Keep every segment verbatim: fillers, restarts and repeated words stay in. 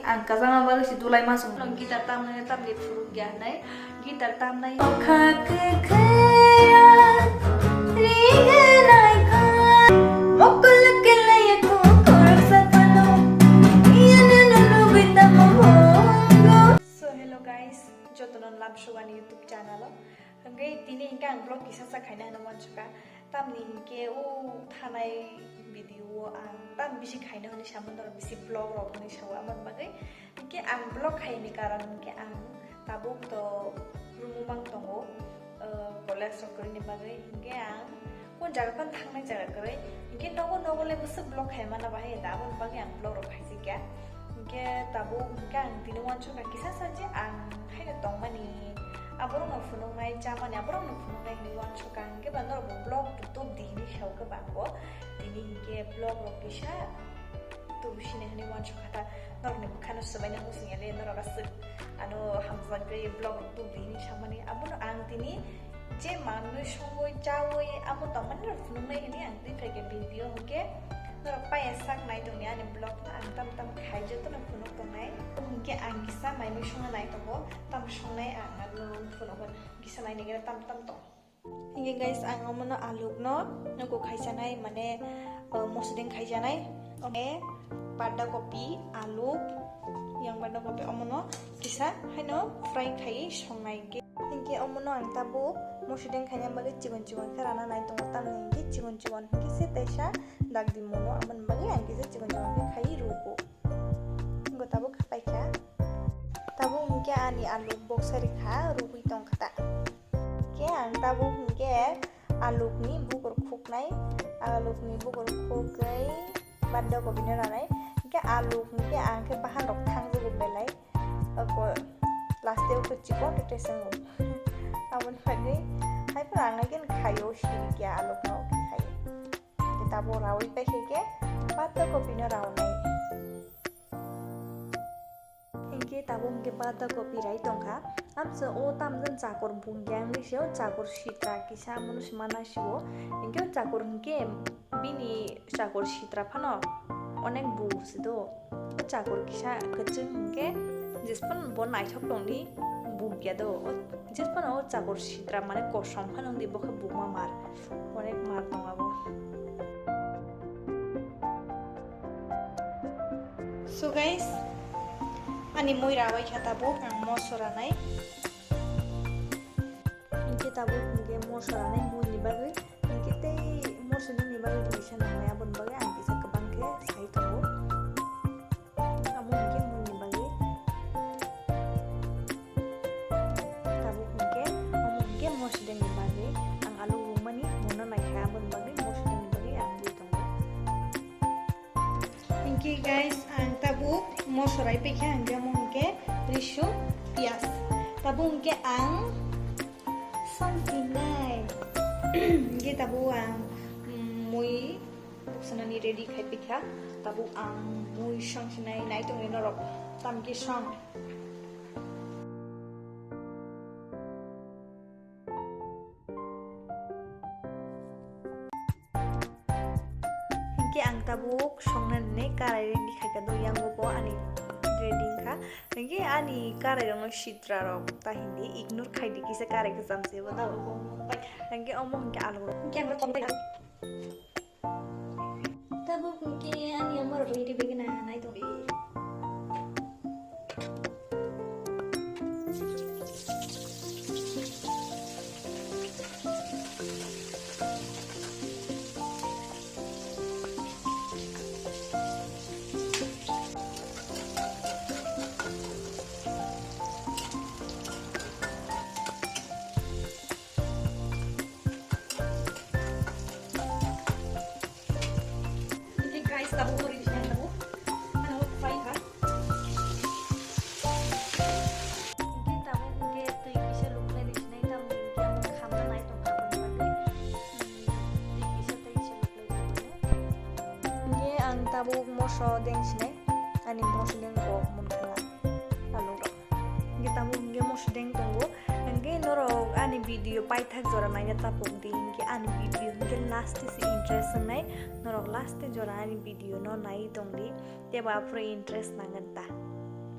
Ang kwchangma bagwi se dulai ma song. Nang guitar tamnai tamni phuru gya nai. Guitar tamnai. Okha kwkhwya ringanai kha. Mokol kelaya kukur sapano. Iyana nunu bitamo bongo. So hello guys, jotono lamsugani YouTube channel o. Hwnkhe tini hwnkhe ang vlog kisa sa khaina hwnwi uansukha. Tamni hwnkhe o thanai video o ang tam bisi khaina hwnwi samo norok bisi vlog rok hwnwi sao aboni bagwi. Hwnkhe ang vlog khaini karon hwnkhe ang tabuk to room o mang tongo, uh, college rok kwrwini bagwi. Hwnkhe ang kon jaga phano thangnai jaga kwrwi. Hwnkhe nogo nogo le bwswk vlog khai mana bahai da aboni bagwi ang vlog rok khaijak ya. Hwnkhe tabuk hwnkhe ang tini uansukha kisa sa je ang haino tongmani aborokno phunuknai chamani aborokno phunuknai hwnwi uansukha. Hwnkhe ba norokbo vlog tubdi hwnwi sao khe ba ang bo tini hwnkhe vlog rok kisa tubsini hwnwi uansukha ta norokni bwkhano swbaina muchung ya le norok aswk ano hamjakgwi vlog rok tubdi hwnwi samani abono ang tini je manwi songwi chawi amo tongmani rok phunuknai hwnwi ang twi phaikha video hwnkhe norok paya sak nai tongni ani vlog no ang tam tam khai jotono phunuk tongnai hwnkhe ang kisa mai mui songna nai tongo tamo songnai ang ano phunuk hwn kisa nai naigra tam tam tong. Hingke guys, ang omono alukno nugo khaisanai, mane, uh, mosodeng khaisanai. Oke, banda kopi, aluk, yang banda kopi omono kisa haino fry khai songnai hingke. Hingke omono ang tabuk mosodeng khaina bagwi chikon chikon khe rana nai tongo, tamni hingke chikon chikon hingke se teisa dakdi mono, aboni bagwi ang kisa chikon chikon khe khai rugo. Hingke tabuk khapai kha. Tabuk hingke ani aluk boksa rikha, rugwi tongkha ta. Hingke ang tabuk hingke alukni bukur khuknai, alukni bukur khukgwi banda kopi no ranai. Hingke aluk hingke ang khe bahan rok thangjago belai. Ako last o khe chikon khe tesengo. Aboni bagwi hai phano ang again khaio sirikya aluk no khaio. Hingke tabuk rawi paikhe khe banda kopi no rawnai. Hingke tabuk hingke banda kopi rai tongkha. Amsa o tamjani chakor bungya wngwi se o chakor sitra kisa amoni se mana sio. Hingke o chakor hingke bini chakor sitra phano onek bur se do. O chakor kisa kwchwng hingke jesphano bo naithok tongdi bungya do. O jesphano o chakor sitra mane kosom phano wngdi bo khe bungma mar. Onek mar tong abo. So guys, ani mui rabai kha tabuk ang moso ranai. Hingke tabuk hingke moso ranai mui ni bagwi. Hingke tei moso ni bagwi mui se nangnai aboni bagwi ang kisa kwbang khe sai tongo. Amo hingke mui ni bagwi. Tabuk hingke, omo hingke mosodeng ni bagwi ang alu rwmani mungno naikha, aboni bagwi mosodeng ni bagwi ang rwi tongo. Hingke guys, ang tabuk moso rai paikha, hingke omo hingke risum, piyaj. Tabuk hingke ang songsinai. Hingke tabuk ang, mm, mui Buksanani ready khai pikha, tabuk ang mui songsinai nai tongni norok tamki song. Hingke ang tabuk songnani karai ready khaikha do yango bo ani ready wngkha. Hingke ani karai rokno sitra rok ta hindi ignore khaidi kisa karai kwcham se bo tabuk. Hingke omo hingke alu. Hingke ang rok Tabuk hingke ani amar ready begina nai tongdi. Hingke guys, tabuk muri bising tabuk. Ano fry kha. Hingke tabuk hingke twi kisa luklai di sinai tabuk hingke ang khamna nai tong kha boni bagwi. Hmm, twi kisa tei kisa luklai di sinai. Hingke ang tabuk moso deng sinai. Ani moso deng kok mun kha. Alu rok. Hingke tabuk hingke moso deng tongo. Hingke norok ani video paithak jora naina chapuk di, hingke ani video hingke last se interest wngnai, norok last jora ani video no nai tong di, tebo aphuru interest nangkha ta.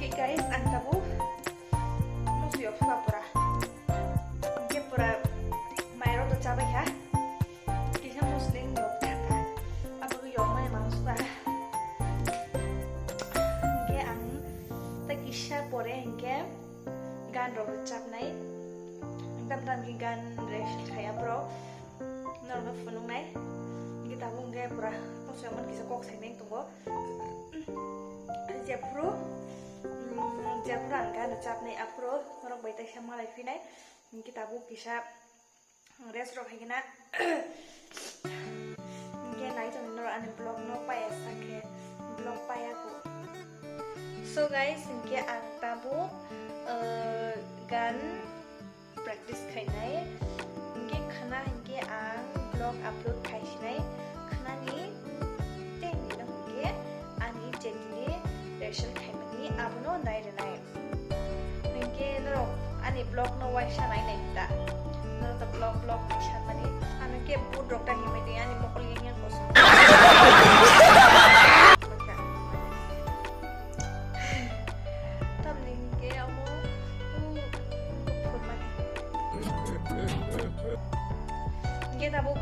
Hwnkhe guys, ang tabuk musuyo phuka pura. Hwnkhe pura mairok to chabai kha. Kisa musling yok thaka. Abo yok mani mangsuka. Hwnkhe ang ta kisa pore hwnkhe gan rok rwchapnai. Tam tam khe gan rest khai aphuru norokno phunuknai. Hwnkhe tabuk hwnkhe pura musuyo man kisa kok saimeng tongo. Jephuru, mm, jephuru ang gana chapnai aphuru norok bai taisa malai phinai. Hwnkhe tabuk kisa rest rok hai khe na. Hwnkhe nai tongni norok ani vlog no paya sakhe vlog paya ko. So guys, hwnkhe ang tabuk, uh, gan practice khainai. Hwnkhe khna hwnkhe ang vlog upload khaisinai. Khnani tei hwnkhe ani chatini reaction khaimani abono nai rwnai. Hwnkhe norok ani vlog no waisa nai nai ta. Norok ta vlog vlog nai sanmani. Ano khe boot rok ta himai twi ani mokol yang yang kosom. Tamni hwnkhe omo, uh, phunmani. Hwnkhe tabuk,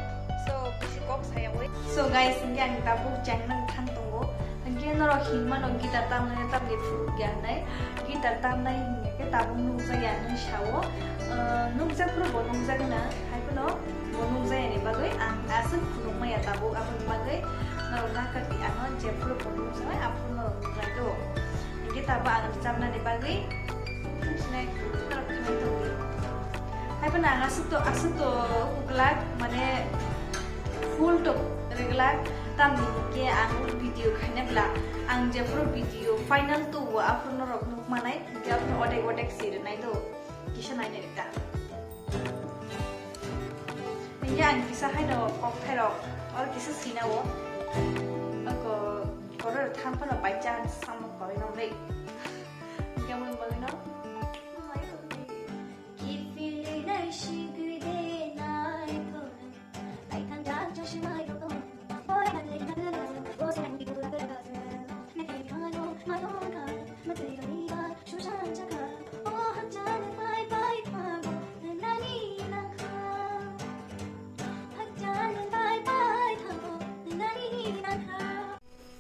so, bisi kok saya oi. So guys, hwnkhe ang tabuk channel nang thang tongo. Hwnkhe norok hinmano guitar tamnai tamni phuru ya hinai. Guitar tamnai hwnkhe tabuk nukjak ya hinwi sao. Uh, nukjak phuru bo nukjak na, hai phano bo nukjak yani bagwi ang aswk phunukmaya tabuk, aboni bagwi norok nakar di ano jephuru bo nukjaknai aphuru norok nuknai do. Hwnkhe tabuk ang rwchapnani bagwi sinai norok khwnai tongdi. Hai phano ang aswk to, aswk to kwklak, mane full to kwklak, tamni hwnkhe ang video khaina bla ang jephuru video final tuo aphuru norok nukmanai, hwnkhe aphuru odek odek si rwnai do, kisa nainai rwkha. Hwnkhe ang kisa haino kokthairok or kisa sinao. Ako koror tham phano by chance samung koroi nong dei. Hwnkhe mui bagwino.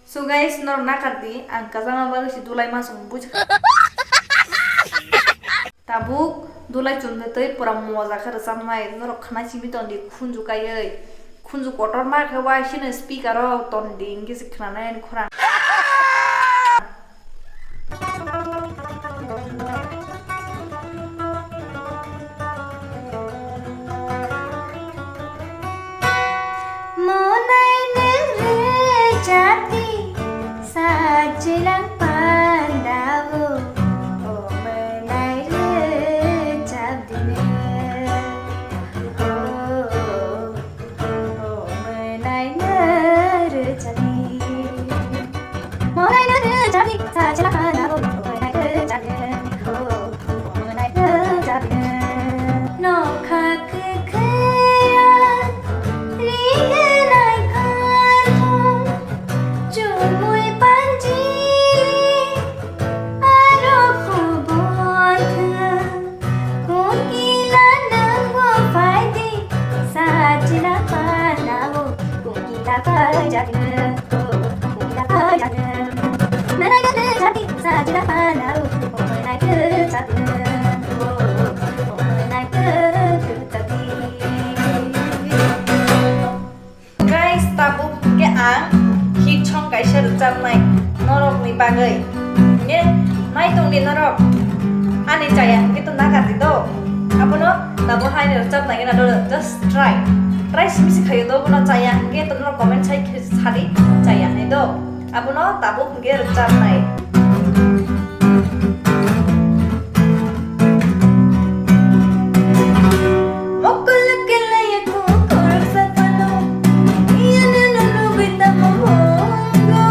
So guys, norok nakar di, ang kajama bagwi si dulai ma song buj. Tabuk dulai chumde tei pura moja khe rwchapnai, norok khna simi tong di khunju kaiwi. Khunju kotor ma khe waisino speaker o ton di, hwnkhe se khwnanai ani khorang. Monai nang rwchapdi, sajlang pandao, o monai rwchapdi ne. O, o monai nang rwchapdi. Monai nang rwchap Nokha kwkhwrang rignai kharmung chumui panji aro kubun thwng kungkila nangbo phaidi sajila panao kungkila phaijagwno. Guys, tabuk hwnkhe ang hit song kaisa rwchapnai norokni bagwi. Hwnkhe nai tongdi norok, ani chaya hwnkhe to nakardi do. Abono tabuk haino rwchapnai gana do, just try. Try simi se khaio do, bono chaya hwnkhe to norok comment sai khe sadi chaya hinwi do. Abono tabuk hwnkhe rwchapnai. Mokol kelaya ko koroksa phano, iyane no nugwi tamo mongo.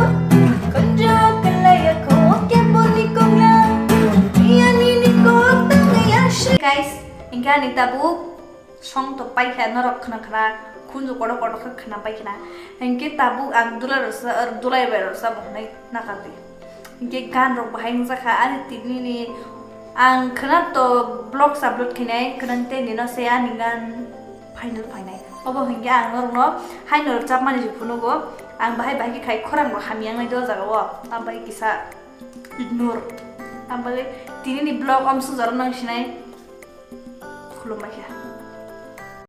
Konjo kelaya ko keboni kongla, iyane ni kok tangya shi. Guys, hwnkhe ani tabuk song to paikha, norok khna khna khunju kotor kotor khe khna paikha. Hwnkhe tabuk ang dulai rwsa, dulai bai rwsa bo hwnwi nakardi. Hwnkhe gan rok bahai wngjakha ani tinini, ang khna to vlogs upload khainai khna tei nino se ani gan final phainai. Obo hwnkhe ang norokno haino rwchapmani se phunugo. Ang bahai bahai khe khai khorang bo hamya wngnai do jagao. Ang bai kisa ignore. Ang bai tinini vlog om sujaro nang sinai. Khulumbai kha.